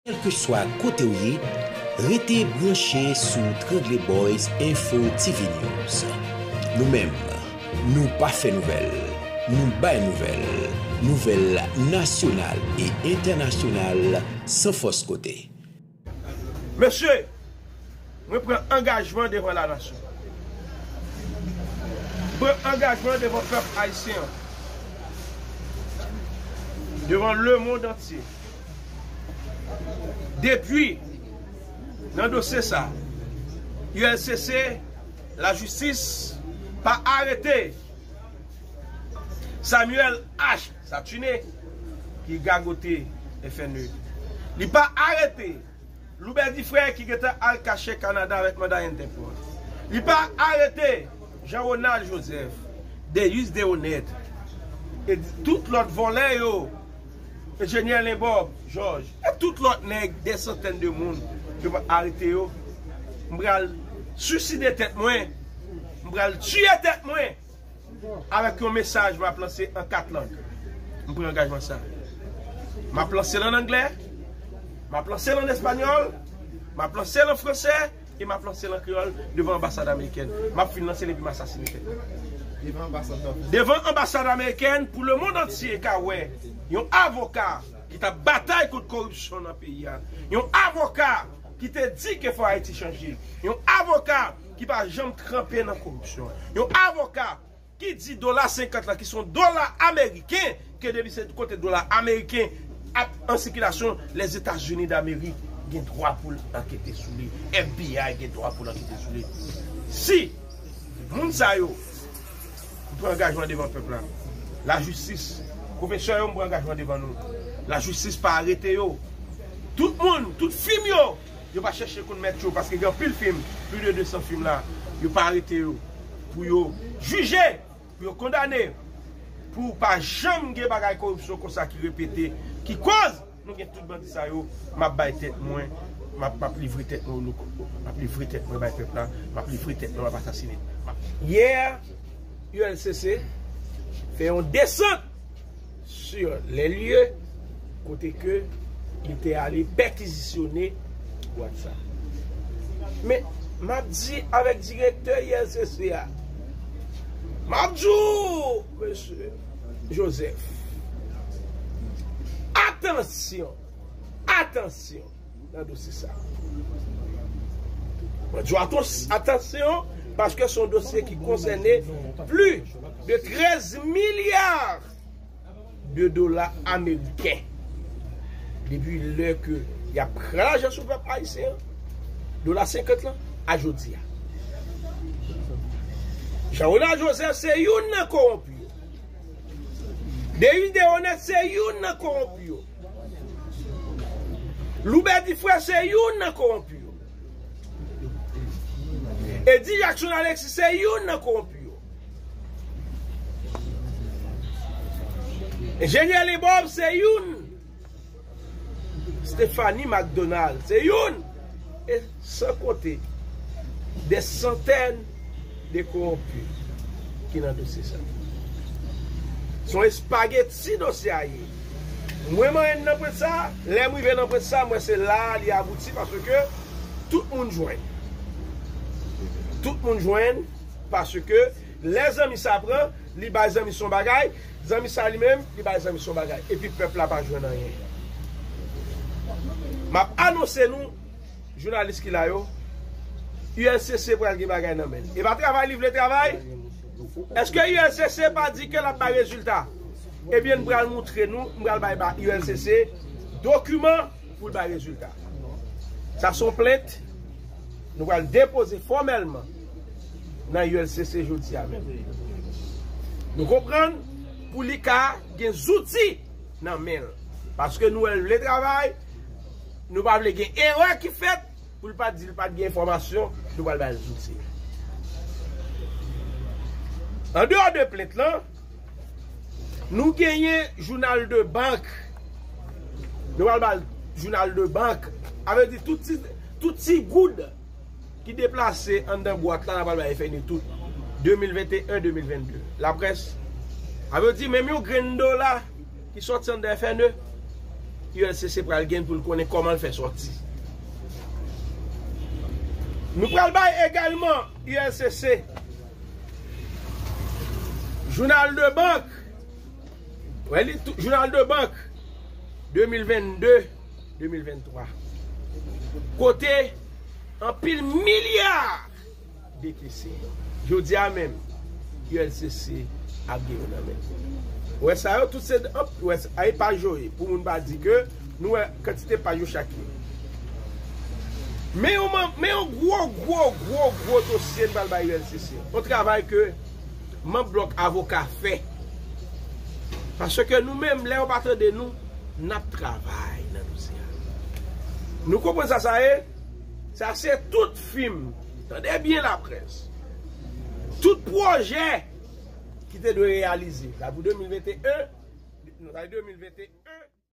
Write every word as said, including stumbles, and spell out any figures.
Kèlkeswa kote w ye, rete branche sou Trangle Boyz Info T V News. Nou menm, nou pa fè nouvèl, nou bay nouvèl, nouvèl nasyonal e entènasyonal san fòs kote. Mesye, mwen pran angajman devan lanasyon. Pran angajman devan pèp ayisyen an. Devan lemonn antye. Depi nan dosye sa, U L C C, lajistis pa arete Samuel H. Saturnin ki gagote F N E. Li pa arete Loubè Difrè ki gentan al kache Kanada avèk manda Interpol. Li pa arete Jean Ronald Joseph, Deus Deroneth, e tout lòt vòlè yo, Enjenyè Lenbob Jòj, e tout lòt nèg, dè santèn de moun, yo pa arete yo. M pral siside tèt mwen, m pral tiye tèt mwen avèk yon mesaj m ap lanse an kat lang. M pran angajman sa. M ap lanse l an anglè, m ap lanse l an espanyòl, m ap lanse l an fransè, e m ap lanse l an kreyòl devan anbasad amerikèn. M ap fin lanse l epi m asasine kèk moun. Devan anbasad amerikèn, pou lemonn antye ka wè yon avoka ki t ap batay kont koripsyon nan peyi a. Yon avoka ki te di ke fò Ayiti chanje. Yon avoka ki pa janm tranpe nan koripsyon. Yon avoka ki di dola senkant lan, ki se yon dola ameriken, ke depi se kote dola ameriken ap an sikilasyon, Lèzetazini Damerik gen dwa pou l ankete sou li, F B I gen dwa pou l ankete sou li. Si moun sa yo, m pran angajman devan pèp la, lajistis, pwofesè yo, m pran angajman devan nou, lajistis pa arete yo, tout moun, tout fim yo, yo pa chèche konn mèt yo, paske gen anpil fim, plis de de san fim la, yo pa arete yo pou yo jije, pou yo kondane, pou pa janm gen bagay koripsyon konsa ki repete, ki koz nou gen tout bandi sa yo. M ap bay tèt mwen, m ap, m ap livre tèt mwen, m ap livre tèt mwen bay pèp la, m ap livre tèt mwen, m ap asasine. Yè, U L C C fè yon desant sur les lieux kote ke li te ale pèkizisyone bwat sa. Men, m ap di avèk direktè U L C C a, m ap di w, mesye Joseph, atansyon, atansyon nan dosye sa. Mwen di w atans-, atansyon, paske se yon dosye ki konsène plis de trèz milya de dola ameriken. Depi lè ke y ap pran lajan sou pèp ayisyen an, dola senkant lan, a jodi a. Jean Ronald Joseph se youn nan kowonpi yo. Deus Deroneth se youn nan kowonpi yo. Loubè Difrè se youn nan kowonpi yo. Eddy Jackson Alexis se youn nan kowonpi yo. Enjenyè Lenbob se youn. Stephanie McDonald se youn. E san konte dè santèn de kowonpi ki nan dosye sa. Se yon espageti dosye a ye. Mwen, mwen nan pwen sa, lè m rive nan pwen sa, mwen se la li abouti paske tout moun jwenn. Tout moun jwenn paske lè zanmi sa pran, li bay zanmi son bagay, zanmi sa li menm, li bay zanmi son bagay. Epi pèp la pa jwenn anyen. M ap anonse nou, jounalis ki la yo, U L C C pral gen bagay nan men l. E pa travay li vle travay? Èske U L C C pa di ke l ap bay rezilta? Ebyen, m pral moutre nou, m pral bay ba U L C C dokiman pou l bay rezilta. Sa se yon plent nou pral depoze fòmèlman nan U L C C jodi a menm. Nou konprann pou li ka gen zouti nan men l. Paske nou wè l vle travay, nou pa vle gen erè ki fèt pou l pa di l pa t gen enfòmasyon, nou pral bay l zouti. Andeyò de plent lan, nou genyen jounal de bank. Nou pral ba l jounal de bank. Sa vle di tout ti, tout ti goud ki deplase anndan bwat la, n a pral bay F N E tout. De mil venteyen, de mil vennde. Laprès. Sa vle di menm yon grenn dola ki sòti anndan F N E, U L C C pral gen pou l konnen kòman l fè sòti. Nou pral bay egalman U L C C jounal de bank. Wè li tou, jounal de bank de mil venn de, de mil venn twa. Kote anpil milya dekese. Jodi a menm, U L C C ap gen yo nan men. Ou wè sa yo, tout se, ou wè sa, ay pa joye. Pou moun pa di ke nou wè kantite paj yo chak ye. Men yon, man- men yon gwo, gwo, gwo, gwo dosye n pral bay U L C C. Yon travay ke manm blòk avoka fè. Paske nou menm, lè yo pa tande nou, n ap travay nan dosye a. Nou konprann sa sa ye? Sa se tout fim. Tande byen, laprès. Tout pwojè ki te dwe reyalize. La pou de mil venteyen, nou ta de mil venteyen.